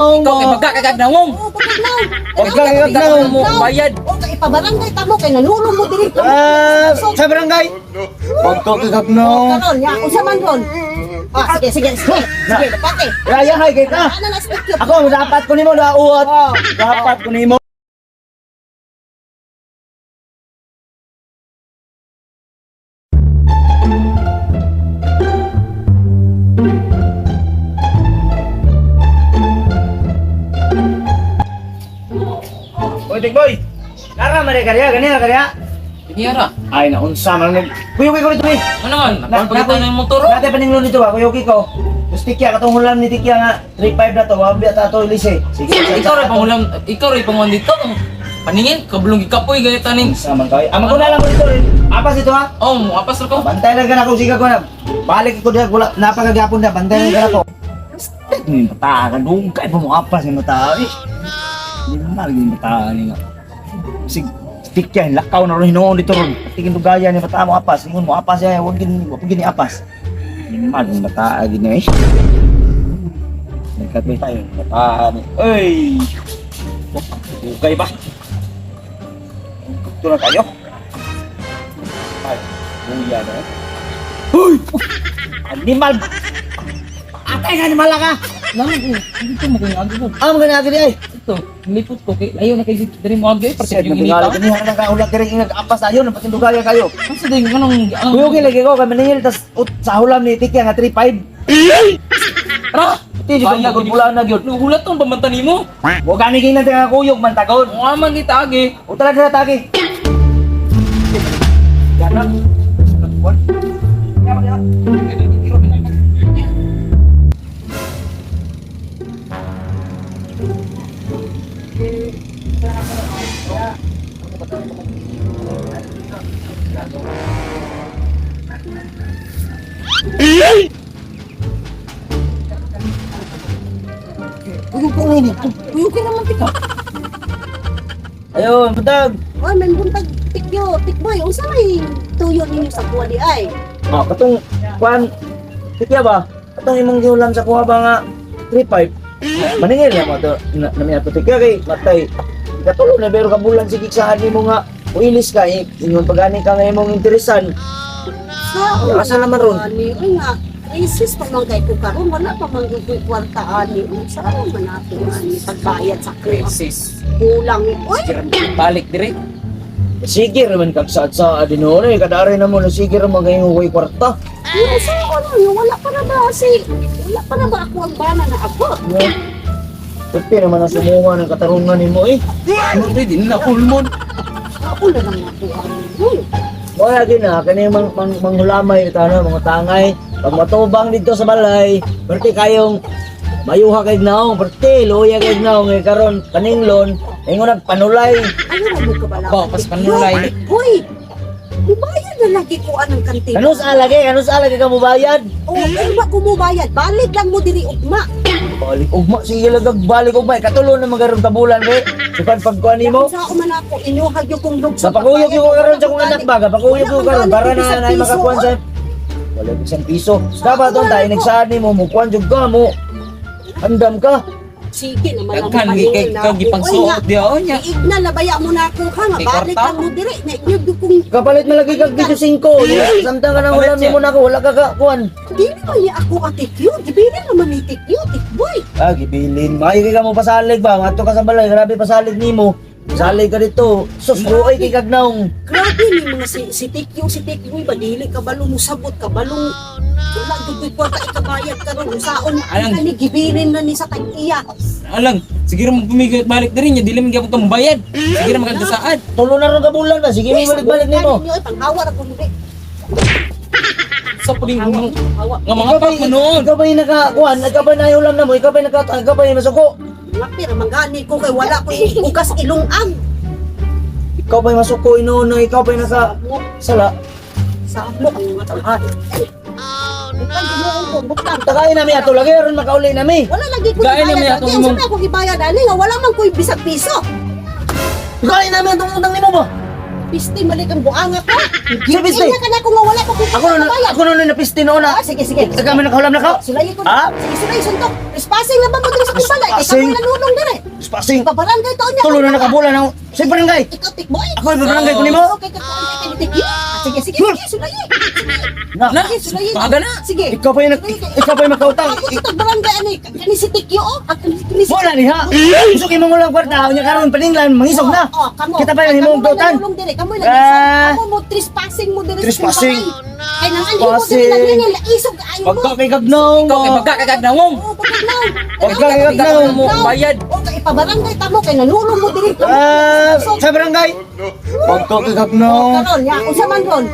Ikaw kay baga kay kagnaong. Oh, pagkagnaw. Pagka kagnaw. Mo bayad. O kay ipabarangay ta mo kay nanulong mo diri. Ah, sa barangay. Pagka kagnaw. Karon ya, unsa man ron? Ah, sige, sige, sige. Sige, dapate. Raya hay kay ka. Ana na speak yun. Ako dapat ko nimo dauot. Dapat ko nimo. Oy, Big Boy. Nara man kariya, ganina kariya. Piniyara. Ay, naunsa man nag. Kuyuki ko dito eh. Ano man? Nagpagita na yung motor. oh. Nate paninglon dito ba? Kuyuki ko. Tapos tikya, katong hulam ni tikya nga, 3.5 na to, wabi at ato ilis eh. Sige, Ikaw rin pangulam, ikaw rin pangulam dito. Paningin, kabulong gikapoy ganito ning. Unsa man kayo. Ah, maguna lang ko dito rin. Apas dito ha. Oh, mo apas ra ko. Bantay lang ka na kung siga ko na. Balik ko diha, wala, napakagapon na, bantay lang ka na ko. Ni mata ka, dugay pa mo apas ni mata. Eh. Hindi na lagi mata ni nga. Sig tikya, lakaw na ron hinuon dito ron. Tingin dugaya ni mata mo apas, ingon mo apas ya, wag gin, wag gin apas. Hindi man mata gin eh. Nagkatay tayo, mata ni. Ay. Dugay ba? Ito na tayo. Ay, buya na eh. Uy! Animal! Atay nga animal ka! Lang eh, dito mo kay agi ko. Ah, mga nagiri ay! Ito, nilipot ko kay layo na kay diri mo agi parte Sad, yung nabingali inita. kami nga nakaulat diri nga nag-apas tayo, napatindugaya kayo. Asa din anong anong Kuyogin lagi ko, kay maningil, tas ut, sa hulam ni Tikya nga 3-5. Ra! Iti, di ko nagpula na gyud. Nuhulat tong pamanta nimo. Wa gani kay natin nga kuyog man tagod. Mo man kita agi. O talaga na tagi. Gana. Kuyog ko ngini. Kuyog ka naman tika. Ayun, buntag. Oy, may buntag tikyo, tikboy. Unsa may tuyo ninyo sa kuha di ay? Ah, katong kwan Tikya ba? Katong imong gihulam sa kuha ba nga 3-5? Maningil na mo to na, na ato Tikya kay matay. Katulo na pero kabulan sige saan nimo nga uilis ka eh, ingon pagani ka nga imong interesan. Sa Asa naman ron? Ani, uy nga, crisis pa man kay ko karon, wala pa man gyud ko'y kwarta ani. Unsa man nato ani pagbayad sa Crisis. kulang. Uy, Balik diri. Sige raman kag saad sa adinoon eh kadari na mo na sige ra magay way kwarta. yung sa ano, yung wala pa na ba si wala pa na ba ako ang bana na abot? Pwede naman ang sumuha ng katarungan nimo eh. Ano di na ulmon. Ako na lang ako ani. Uy, Wala gina na kani mang, mang manghulamay ito ano, mga tangay. Pag matubang dito sa balay, perti kayong mayuha kay naong, perti luya kay naong eh, karon paninglon, ingon nagpanulay. ayaw na mo kabala. Ba, pas panulay. Uy, mubayad na lagi ko anang kantina. Kanus alagi, kanus alagi ka mubayad. Oh, ay ba kumubayad? Balik lang mo diri ugma. Balik ugma sige lagag balik ugma katulo na magarong tabulan be. Sukan pagkuan nimo. Sa ako man ako inyuhag yung kong lugso. Sa pakuyog yung karon sa kong anak ba, pakuyog yung karon para na nay makakuan sa wala bisan piso. Dapat on tayo nagsaad nimo mo kuan jud ka mo. Andam ka. Sige naman ang Daghan gi kay na kag gipangsuot di oh nya. Iigna na baya mo na ako ka nga May balik kwarta. lang mo diri. Na inyog yung kong Kapalit malagi kag dito 5. Samtang ka nang Kapalit ulam siya. nimo na ako, wala ka ka kuan. Dili man niya ako ate Q. Gibili naman ni Ate Q, tikboy. Ah, gibilin. Maayo kay ka mo pasalig ba? Ngadto ka sa balay, grabe pasalig nimo. Salig ka dito. Sus, buoy kay kag naong. Grabe ni mga si Tikyo, si Tikyo ba dili ka balong musabot ka balong wala gyud ko'y kwarta ikabayad karon usaon Alang. ani gibilin na ni sa tag-iya. Alang, sige ra magpumigay balik diri nya dili man gyapon ka mobayad. Sige ra magkagasaad. Tulo na ron ka bulan ba? Sige, mo balik-balik nimo. Ninyo ay panghawa ra ko diri. Sa puling Hawa, hawa. nga mga pak manoon. Ikaw ba yung nakakuan? Ikaw ba yung ulam na mo? Ikaw ba yung naka, ikaw ba yung masuko? Mga pira manggani ko kay wala ko ugas ilungan. Ikaw ba yung masuko inuuna? Ikaw ba yung naka Mo sala? sa mo ang mga tawhan. Bukang Ginoo ko, bukang. Takain nami ato lagi aron makauli nami. Wala lagi ko Gain gibayad. na may atong Lagi, imong- unsa may ako gibayad ani nga wala man ko'y bisag piso. Takain nami atong utang nimo ba? Piste mali kang buanga ka. Sino piste? Inga ka na kung nga wala pa kung Ako na ako na napiste noon na. Ah, sige, sige. Ikaw man nakahulam na ka? Sulayi ko. Ah? Sige, sulayi suntok. Trespassing na ba mo diri sa akong balay? Kay Trespassing? kamo nanulong diri. Spasing. Ipabarangay taon niya. Tulo na nakabulan ako. Sa barangay. Ikaw tikboy. Ako ang barangay ko nimo. Okay, ka kay tikyo. Ah, sige, sige, sige, sulayi. Na. Na, Sige, sulayi. baga na. Sige. Ikaw pa yung ikaw pa yung magkautang. Ako sa barangay ani, kani si Tikyo oh. Ang kani si Wala ni ha. Gusto kay mong walang kwarta, unya karon paninglan mangisog na. Oh, kamo. Kita pa yung himong Kamo man dutan. nanulong diri, kamo Ah. lang. Kamo mo trespassing mo diri sa Trespassing. balay. Kay nang anhi mo diri Trespassing. lang laisog ayo mo. Pagka kay gagnaw Ikaw kay mo. baga kay kagnawong. Oh, pagkagnaw. Pagka kagnaw mo, bayad. O kay ipabarangay ta mo kay nanulong mo diri. Kamo. Ah, sa barangay. Pagka kay gagnaw. Karon ya, unsa man ron?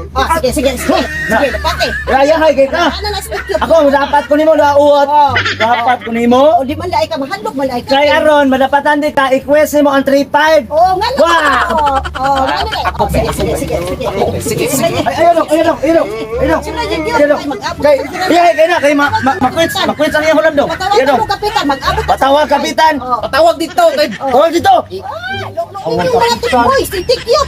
Ah, sige, sige, sige. Sige, dapate. Raya hay kay ka. Ana na si Tikyo. Ako dapat ko nimo dauot. Dapat ko nimo. O di man laay ka mahadlok man laay ka. Kay aron madapatan di ka i-quest nimo ang 35. Oh, nga na. Wah! Oh, oh, nga na. Oh, sige, sige, sige, sige. Sige, sige. Ay, ayun, ayun, ayun, ayun. Ayun, kay, ay, kay na, kay ma, ma, makwits, makwits ang iyang hulam daw. Patawag Ayun, ka mo kapitan, mag-abot ka. Patawag kapitan. Oh. Patawag dito kay Tawag dito. Ah, lo, lo, yung mga tikboy, si Tikyo.